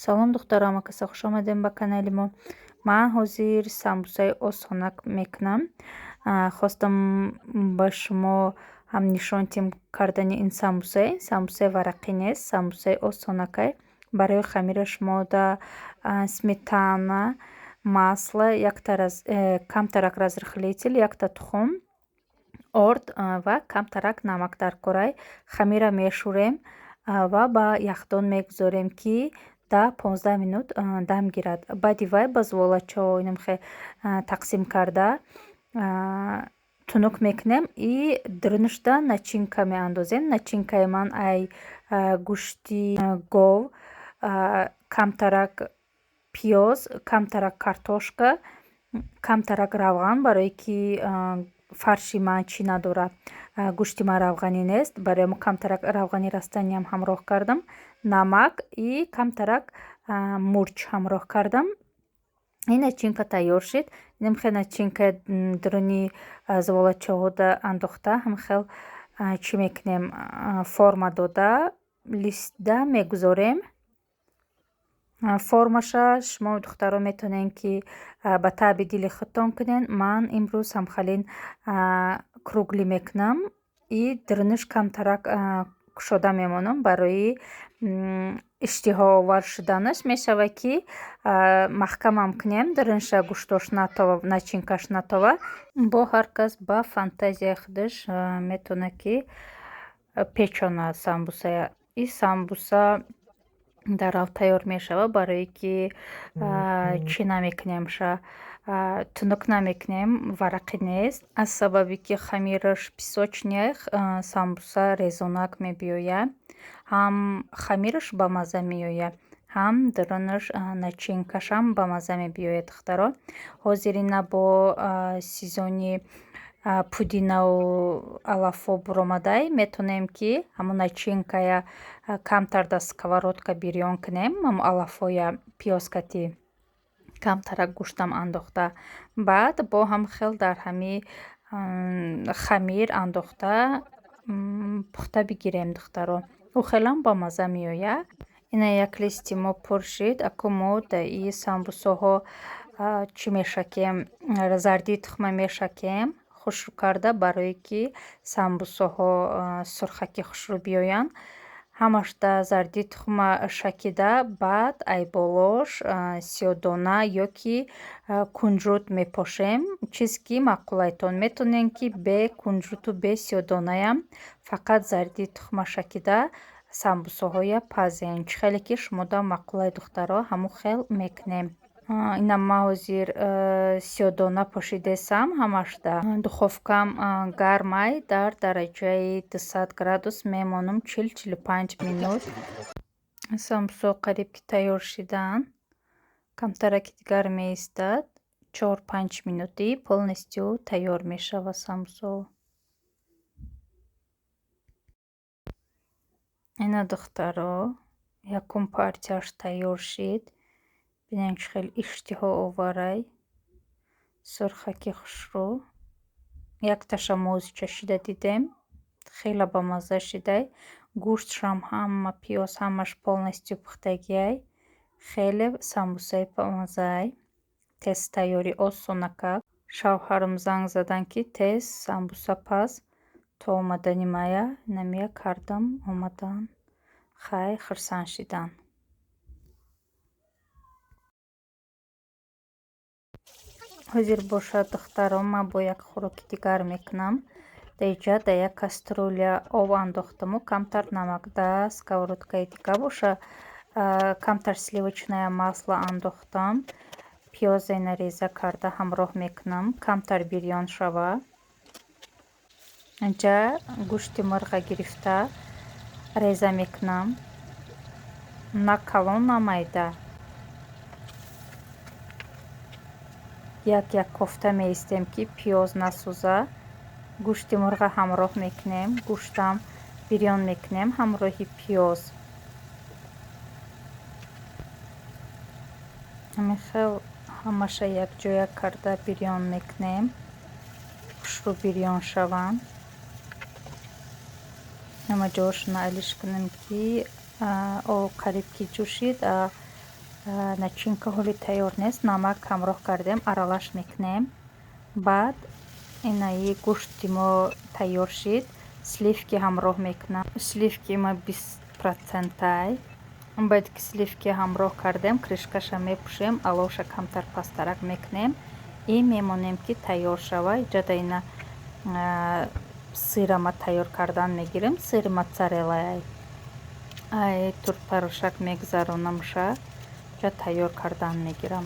Салом, духтаро, ҳамакаса хуш омадем ба канали мо. Ман ҳозир самбусаи осонак мекунам. Хостам ба шумо ҳам нишон тим кардани ин самбусаи. Самбусаи варақӣ нест, самбусаи осонакай. Барои хамираш мо да сметана, масло, камтарак разрыхлитель, якта тухм, орд ва камтарак намак дар корай. Хамира мешӯрем ва ба яхдон мегузорем, ки 10-15 минут дам гирад. Баъди вай ба зуволачо инамхе тақсим карда тунук мекунем и дурунушда начинка меандозем. Начинкаи ман ай гӯшти гов, камтарак пиёз, камтарак картошка, камтарак равған, барое ки фарши ман чӣ надорад, гӯшти ман равғанӣ нест, барои камтарак равғани растаниам ҳамроҳ кардам, намак и камтарак мурч ҳамроҳ кардам. Ин начинка тайёр шид. Инамхел начинка дуруни зуволачаҳода андохта, ҳамхел чӣ мекунем, форма дода, листда мегузорем. Формаша шумо, духтаро, метавонед, ки ба таъби дили худтон кунед. Ман имрӯз ҳамхалин круглый мекунам и дурунаш камтарак кушода мемонам барои иштиҳоовар шуданаш. Мешавад, ки маҳкамам кунем, дурунша гӯштош натова, начинкаш натова. Бо ҳар кас ба фантазияи худаш метавонад, ки печонад самбусая. И самбуса дарав тайёр мешавад, барое ки чӣ намекунемша, тунук намекунем, варақӣ нест. Аз сабабе ки хамираш песочный, самбуса резонак мебиёяд. Ҳам хамираш бамазза меояд, ҳам дурунаш начинкашам бамазза мебиёяд. Духтаро, ҳозир ина бо сезони пудинаву алафҳо буромадай, метавонем, ки ҳамун начинкая камтар дар сковородка бирён кунем, ҳамун алафҳоя пиёзкати камтарак гӯштам андохта, баъд бо ҳам хел дар ҳами хамир андохта пухта бигирем. Духтаро, ӯ хелам бамазза меояд. Ина як листи мо пур шид. Аку мо дар и самбусоҳо чӣ мешакем? Зардии тухма мешакем хушрӯ карда, барое ки самбусоҳо сурхаки хушрӯ биёянд. Ҳамашда зардии тухма шакида, баъд айболош сиёдона ё ки кунҷут мепошем, чиз ки маъқулайтон. Метавонем, ки бе кунҷуту бе сиёдонаям фақат зардии тухма шакида самбусоҳоя пазем. Чӣ хеле ки шумода маъқулай, духтаро, ҳамун хел мекунем. Ина ман ҳозир сиёдона пошидесам ҳамашда. Духовкам гармай, дар дараҷаи 200 градус мемонам 40-45 минут. Самбусо қариб ки тайёр шидаанд, камтараки дигар меистад, 4-5 минутӣ полностью тайёр мешавад самбусо. Ина, духтаро, якум партияш тайёр шид. Бинем, чӣ хел иштиҳооварай, сурхаки хушрӯ. Якташа моз чашида дидем, хеле бамазза шидай. Гӯштшам ҳама, пиёз, ҳамаш полностью пухтагиай. Хеле самбусаи бамаззаай, тез тайёрӣ, осонакак. Шавҳарам занг заданд, ки тез самбуса паз то омадани мая. Намия кардам, омадан, хай, хурсанд шиданд. Ҳозир бошад, духтаро, ман бо як хӯроки дигар мекунам. Дар иҷа дар як кастрюля об андохтаму камтар намак, да сковородкаи дига боша камтар сливочное масло андохтам. Пиёзе нареза карда ҳамроҳ мекунам, камтар бирён шава. Инҷа гӯшти мурға гирифта реза мекунам, на калон, на майда. Як як кофта меистем, ки пиёз насӯза. Гӯшти мурға ҳамроҳ мекунем, гӯштам бирён мекунем ҳамроҳи пиёз. Ҳамин хел ҳамаша якҷоя карда бирён мекунем, хушрӯ бирён шаванд. Ҳама ҷоашона алиш кунем, ки об қариб ки ҷӯшид. Начинка ҳоли тайёр нест, намак ҳамроҳ кардем, аралаш мекунем. Баъд инаи гӯшти мо тайёр шид, сливки ҳамроҳ мекунам. Сливки ма 20%-ай. Баъд ки сливки ҳамроҳ кардем, крышкаша мепӯшем, аловша камтар пасттарак мекунем и мемонем, ки тайёр шава. Иҷада ина сырама тайёр кардан мегирем. Сыри моцареллаай. Ай турпарошак мегзаронамша, ҷа тайёр кардан мегирам.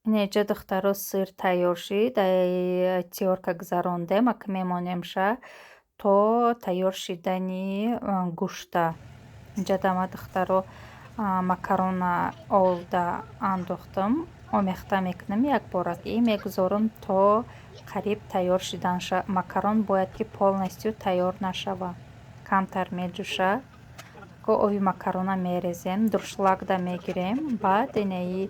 Инеҷа, духтаро, сыр тайёр шид. Ай тёрка гузарондем, ака мемонемша то тайёр шидани гӯшта. Инҷа ма, духтаро, макарона овда андохтам, омехта мекунам якбора и мегузорам то қариб тайёр шиданша. Макарон бояд ки полностью тайёр нашава, камтар меҷӯша. Ови макарона мерезем, дуршлагда мегирем. Баъд инаи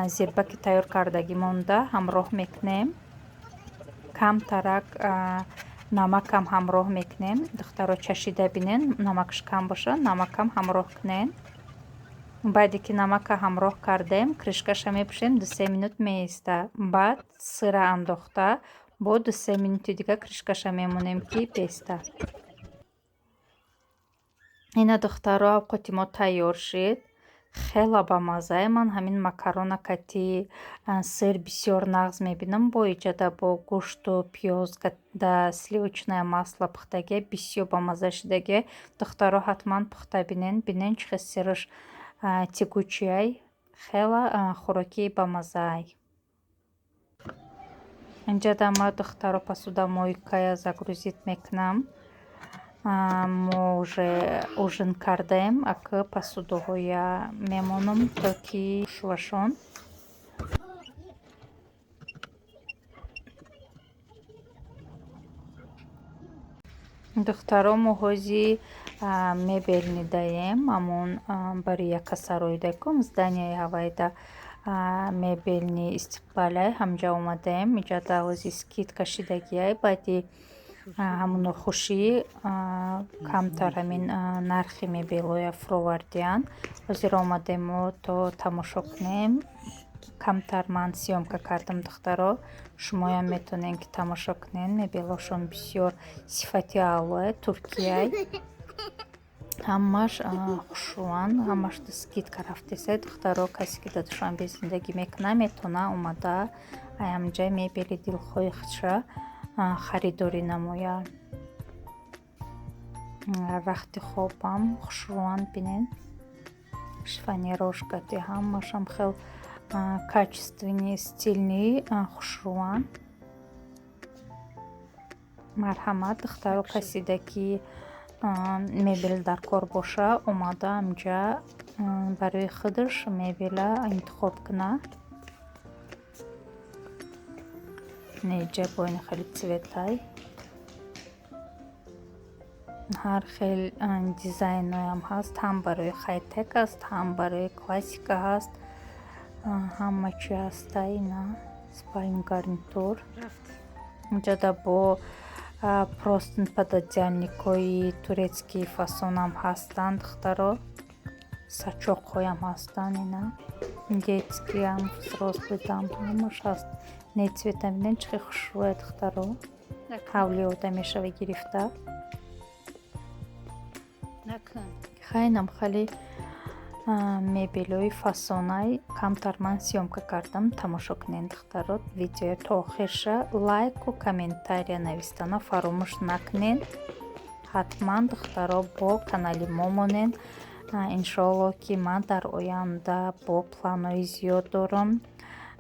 зирбаки тайёр кардагӣ монда ҳамроҳ мекунем. Камтарак намакам ҳамроҳ мекунем. Духтаро, чашида бинен, намакш кам боша, намакам ҳамроҳ кунен. Баъде ки намака ҳамроҳ кардем, крышкаша мепӯшем, 2-се минут меиста. Баъд сыра андохта, бо 2-се минути дига крышкаша мемонем, ки беста. Ина, духтаро, авқоти мо тайёр шид. Хела бамаззае. Ман ҳамин макарона кати сыр бисёр нағз мебинам. Бо иҷада бо гӯшту пиёз да сливочное масло пухтагия, бисёр бамазза шидагия. Духтаро, ҳатман пухта бинен. Бинен, чӣ хел сыраш тягучийай. Хела хӯрокии бамаззаай. Инҷада ма, духтаро, посудомойкая загрузить мекунам. Мо уже ужин кардем, ака посудаҳоя мемонам, то ки шувашон. Духтаро, мо ҳози мебел нидаем. Ҳамон барои яка сароида кум зданияи ҳавайда мебельный истиқболяй, ҳамҷа омадаем. Иҷада ҳози скидка шидагиай. Баъди ҳамун нохушӣ камтар ҳамин нархи мебелҳоя фуровардиянд. Ҳозир омадем мо то тамошо кунем. Камтар ман съёмка кардам, духтаро, шумоям метавонед, ки тамошо кунед. Мебелҳошон бисёр сифати аълое, туркияй, ҳамаш хушрӯанд, ҳамаш скидка рафтесай. Духтаро, касе ки дар Душанбе зиндагӣ мекунад, метавонад омада ҳамҷа мебели дилхоҳи худша харидорӣ намояд. Рахти хобам хушрӯанд, бинед, шифоньерошкати ҳамашам хел качественный, стильный, хушрӯанд. Марҳамат, духтаро, касида ки мебел дар кор боша, омада ҳамҷа барои худаш мебела интихоб кунад. Неҷа бо ин хеле цветай, ҳар хел дизайнҳоям ҳаст, ҳам барои хай-тек аст, ҳам барои классика ҳаст, ҳама чи ҳаста. Ина спальный гарнитур, инҷода бо простынь, пододеяльникҳои турецкий фасонам ҳастанд, духтаро, сачоқҳоям ҳастанд. Ина детскиям, взрослыйдам, ҳамаш ҳаст. Не, цвета бинед, чӣ хел хушрӯя, духтаро, ҳавли одам мешава гирифта. Хайнам хеле мебелҳои фасонай. Камтар ман съёмка кардам, тамошо кунед, духтаро, видео то охирша. Лайку комментария навистана фаромӯш накунед. Ҳатман, духтаро, бо канали мо монед. Иншоалло, ки ман дар оянда бо планҳои зиёд дорам.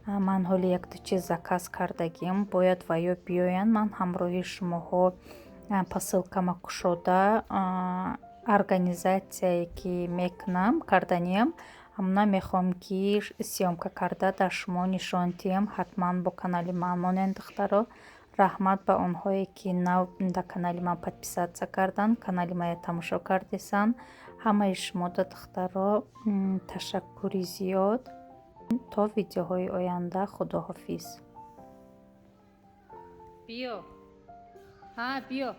Ман ҳоли якду чиз заказ кардагим, бояд ва ё биёянд. Ман ҳамроҳи шумоҳо посылкама кушода, организатсияе ки мекунам, карданиям, ҳамона мехоҳам, ки съёмка карда дар шумо нишон диҳам. Ҳатман бо канали ман монед, духтаро. Раҳмат ба онҳое, ки нав дар канали ман подписаться карданд, канали мая тамошо кардесанд. Ҳамаи шумода, духтаро, ташаккури зиёд. То видеоҳои оянда, худоҳофиз. Биё, ҳа, биё.